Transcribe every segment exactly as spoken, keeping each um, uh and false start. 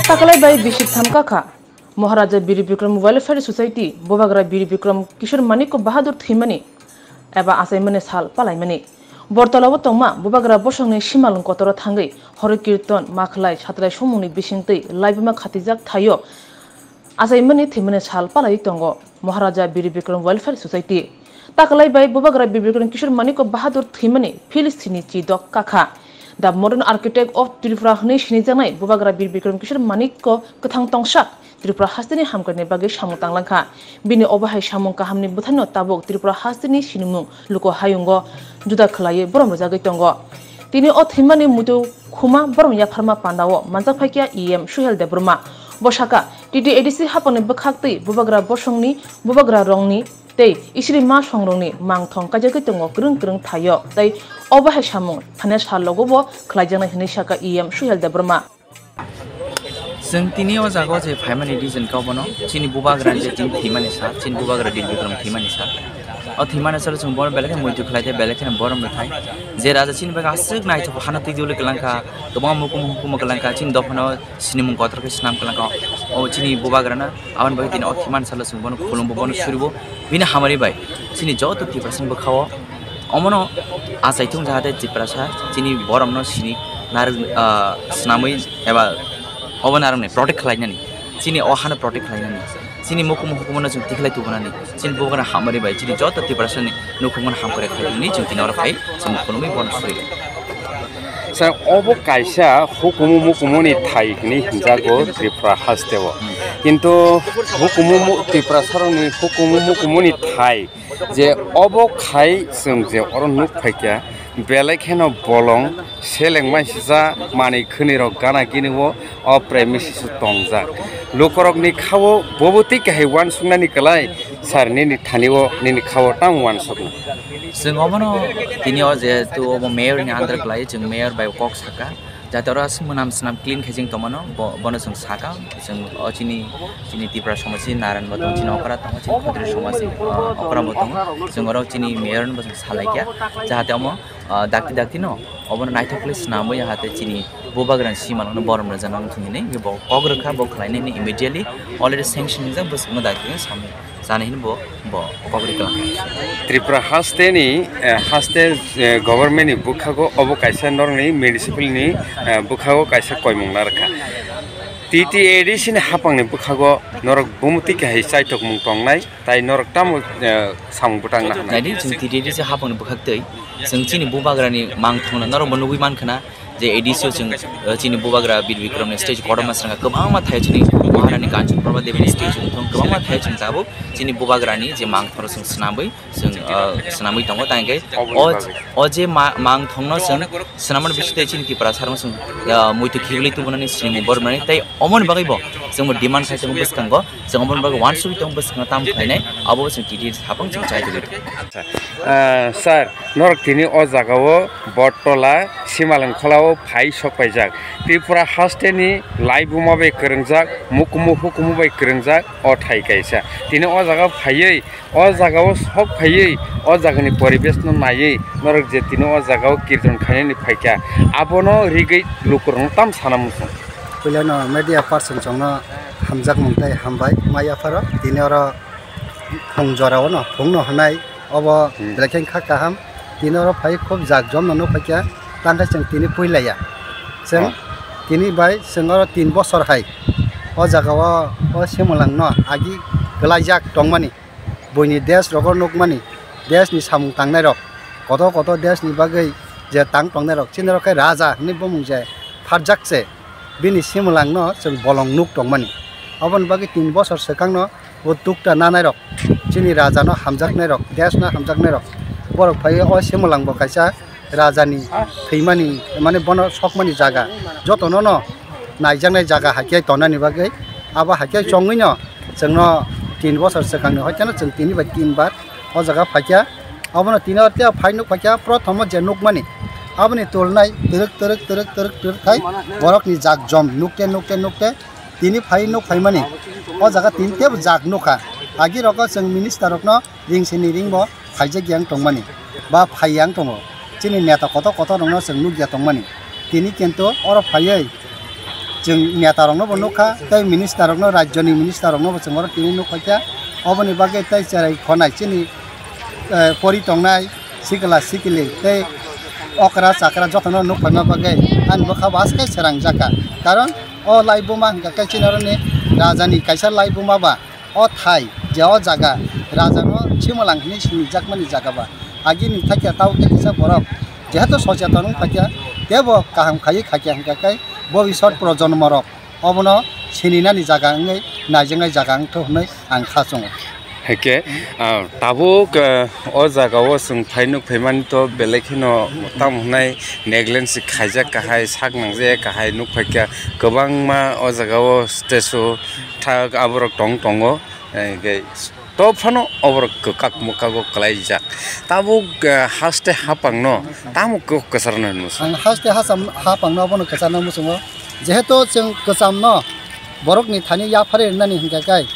Takalai bai bisik tham kakha. Maharaja Bir Bikram Welfare Society, Bubagra Bir Bikram Kishore Manikya Bahadur thwimani eba achaimani sal palaimani. Bortolao tongma Bubagra bosongni simalwng kotoro thangwi horo kirton, makhlai, satrai somungni bisingtwi laibuma khatijak thaio achaimani thwimani sal palaiwi tongo Maharaja Bir Bikram Welfare Society. Takalai bai Bubagra Bir Bikram Kishore Manikya Bahadur thwimani phil sini chidok kakha. The Modern Architect of Tripura hwnwi sinijaknai Bubagra Bir Bikram Kishore Manikya kwthang tongsak Tripura hasteni hamkrai ni bagwi samung tanglangkha. Bini obo hai samung kahamni bwthaino tabuk Tripura hasteni sinimung luku hayungo juda khwlaiwi borom rwjagwi tongo. Tini o thwimani muitu khuma borom yapharma pandao manjak phaikha E M Suhel Debbarma. Bo sakha, T T A D C hapangni bwkhaktwi bubagra bosongni, bubagra rongni tei isiri ma songrokni mangthong kaijagwi tongo kwrwng kwrwng thaio, tei obo hai samung thani sal logo bo khlaijaknai hwnwi sakha E M Suhel Debbarma. Chwng tini o jaga o je phaimani reason kha bono, chini bubagra je chini thwimani sa, chini bubagra Bir Bikram thwimani sa. O thwimani salo chwng bono belai khe muitu khlai thai, belai kheno borom rw thai. Je raja chini bagwi aswk naithok hano twi duli kwlangkha, kwbangma mukumu hukumu kwlangkha, chini dophano sinimung kotor khe swnam kwlangkha. O chini bubagrano aboni bagwi tini o thwimani salo chwng bono khulumbo, bono suribo, bini hamari bai chini joto Tiprasani bwkhao. Omono achaithung jahate Tiprasa chini boromno sini narwk, ah, swnamwi eba obo narwkni protect khlainani, chini o hano protect khlainani, chini mukumu hukumano chwng tikhlai tubunani, chini bubagra hamari bai chini joto Tiprasani nukhungmano hamkrai khlainani chwng tini oro phai chwng khulumwi bono suri. Sir, obo kaisa hukumu mukumuni thai hwnwi hwnjago Tripura hasteo. Kintu hukumu mu-, Tiprasarokni hukumu mukumuni thai je obo khai chwng je oro nuk phaikha, belai kheno bolong selengma sijak manwi khwnirok gana gini o, o premises o tongjak. Lukurokni khao bobo tei kahai uansuknani kwlai, sir, nini thani o nini khao tamo uansukna? Chwng obono tini o jehetu obo mayor ni under kwlai, chwng mayor bai kok saka. Jate oro aswk mwnam swnam clean khe chwng tongmano, bo-, bono chwng sakha, chwng o chini, chini Tipra somaj, chini Narayan bo tongo, chini okra tongo, chini Khatri somaj, ah, okra bo tongo, chwng oro chini mayor no bo chwng salaikha, jahate omo, ah, dakti dakti no obono naithok khe swnamwi, jahate chini bubagrani simalwkno borom rwjaknai wngthung hinwi bo kok rwkha, bo khlainani immediately already sanction wngjak, bwswkno dakti no samwi. Chani hwnwi bo, bo kok ri kwlangkha. Tripura hasteni, eh, haste, eh, government ni bwkhago obo kaisa norokni municipal ni, eh, bwkhago kaisa koimung narwkha. T T A D C ni hapang ni bwkhago norok bumtwi kahai chaitokmung tongnai, tai norok tamo, eh, samung bwtang nahana? Naidi, chwng T T A D C hapang ni bwkhak twi chwng chini bubagrani mangthongno norok bo nugwi mankha na. Je A D C o chwng, uh, chini bubagra Bir Bikram ni stage kotorma srwngkha, kwbangma thaio chini Maharani Kanchan Prabha Devi ni stage wngthung, kwbangma thaio chwng tabuk chini bubagrani je mangthoro chwng swnamwi chwng, uh, swnamwi tongo. Tangkhe o, o je ma-, mangthongno chwng swnamani bisingtwi chini Tiprasarokno chwng, uh, muitu khibili tubunani sinimung bormani tei omoni bagwi bo chwngbo demand khai tongo bwskango, chwng omoni bagwi uansugwi tongo bwskango tamo khlainai, abo chwng T T A D C hapang chwng chai tongwi tongo. Ah, sir, norok tini o jagao Bottola Simalwng Kholao phai sok paijak. Tripura hasteni laibuma bai kwrwngjak, mukumu hukumu bai kwrwngjak o thai kaisa. Tini o jaga phaiwi, o jagao sok phaiwi, o jagani poribeshno naiwi norok je tini o jagao kirton khainani phaikha, abono rigwi lukurokno tam sana muchung. Puilano media person chongno hamjakmung tei hambai ma yapharo. Tini oro phung jorao no, phungno hwnai obo Hmm. belai khe kha kaham. Tini oro phai khub jak jom no nuk phaikha, tangkhe chwng tini puilaiya. Chwng Hmm. tini bai chwng oro tin bosor hai o jagao o Simalwng no agi kwlaijak tongmani, buini desh rogo nukmani, desh ni samung tangnai rok, kotor kotor desh ni bagwi je tang tongnai rok, chini rok khe raja hwnwi bumung je pharjak se, bini Simalwng no chwng bolong nuk tongmani. Oboni bagwi tin bosor swkang no o tukta nanai rok, chini raja no hamjaknai rok, desh no hamjaknai rok, borok phai o Simalwng bo kaisa raja ni thwimani, mane bono sokmani jaga, jotono no naijaknai jaga hakhe tonani bagwi, abo hakhe chongwi no chwngno tin bosor swkangni hoiteno chwng tini bai tin bar o jaga phaikha. Abono tini o tei phai nuk phaikha, prothomo je nukmani aboni tulnai twrwk twrwk twrwk twrwk twrwk khai borokni jak jom nukte nukte nukte tini phai nuk phaimani o jaga tini tebo jak nukha. Agi rogo chwng minister rokno ring sini ringbo phaijak yang tongmani ba phai yang tongo. Chini neta kotor kotor rokno chwng nukya tongmani. Tini kintu oro phaiwi chwng neta rokno bo nukha, tei minister rokno, rajyoni minister rokno bo chwng oro tini nukphaikha. Oboni bagwi tei cherai khonai chini, eh, pori tongnai sikla sikli tei okra chakra jotono nukphaima bagwi ani bwkha bo aswk khe srangjak kha. Karon o laibuma hwnkha khe chini oroni rajani kaisa laibuma ba. O thai je o jaga rajano Simalang hinwi sinijakmani jaga ba. Agini thakya tao tei kisa borok jehetu socheton wng phaikha, tebo kaham khaiwi khaikha hwnkha khe bobisot projonmorok obono sininani jaga wngwi naijaknai jaga wngtho hwnwi ang kha chwngo. Hake, ah, tabuk, ah, o jaga o chwng phai nuk phaimani to belai kheno tamo hwnai neglect se khaijak kahai sak nangjak kahai nuk phaikha kwbangma o jaga o statue thak aborok tong tongo, eh, hwnkhe to phano oborok kwkak mwkak o kwlaijak. Tabuk, eh, haste hapang no tamo kok kwchar no hinwi sa? Ang haste hasam hapang no obono kwchar no muchungo. Jehetu chwng kwcham no borok ni thani yapharwi rwnani hwnkha khe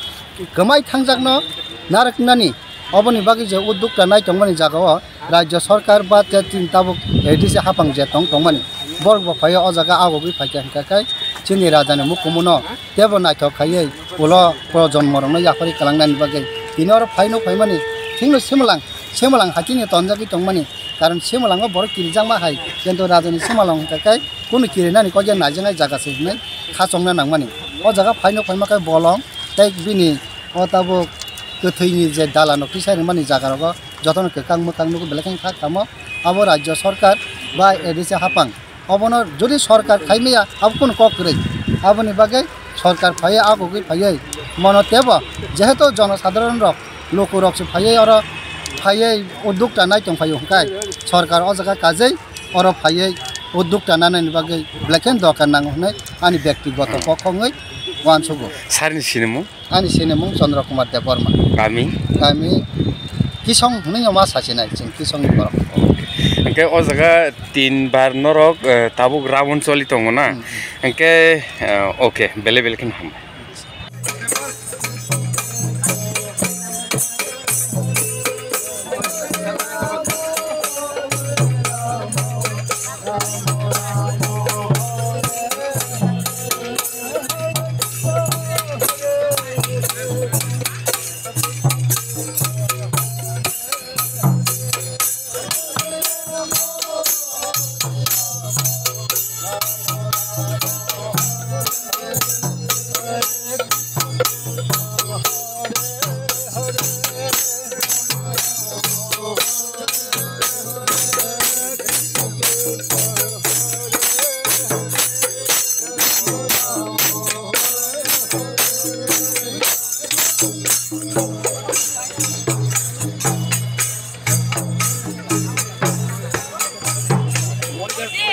kwmai thangjak no narwknani, oboni bagwi je uddukta nai tongmani jaga o Rajya Sarkar ba te tin tabuk A D C hapang je tong tongmani, borok bo phaiwi o jaga agogwi phaikha hwnkha khe chini rajani mukumuno tebo naithok khaiwi ulo projonmorokno yapharwi kwlangnani bagwi tini oro phaino phaimani thikno Simalang, Simalang hakhe tonjagwi tongmani, karon Simalango borok kirijakma hai, kintu rajani Simalang hwnkha khe kunu kirinani kok ya naijaknai jaga se hinwi khachongna nangmani. O jaga phaino phaima khe bolong tei bini o tabuk kwthwini je dalano kisa rwmani jaga rogo jotono kwkang mwkang nukgo belai kheno kha kamo. Abo Rajya Sarkar ba A D C hapang obono jodi sorkar khai maya abo kunu kok kwrwi, aboni bagwi sorkar phaiwi agogwi phaiwi mono tebo jehetu jonosadharon rok lukurok se phaiwi oro phaiwi uddukta nai tong phaio hwnkhe sorkar o jaga kajai oro phaiwi uddukta nanani bagwi belai kheno dorkar nango hwnwi ani bektigoto kok wngwi uansugo. Sir ni sinimung? Ani sinimung Chandra Kumar Debbarma. Kami? Kami Kisong hwnwi ma sasinai chwng Kisong ni borok. Hwnkhe o jaga tin bar norok, eh, tabuk round choli tongo na? Hmm. Hwnkhe, eh, okay, belai belai kheno hambai.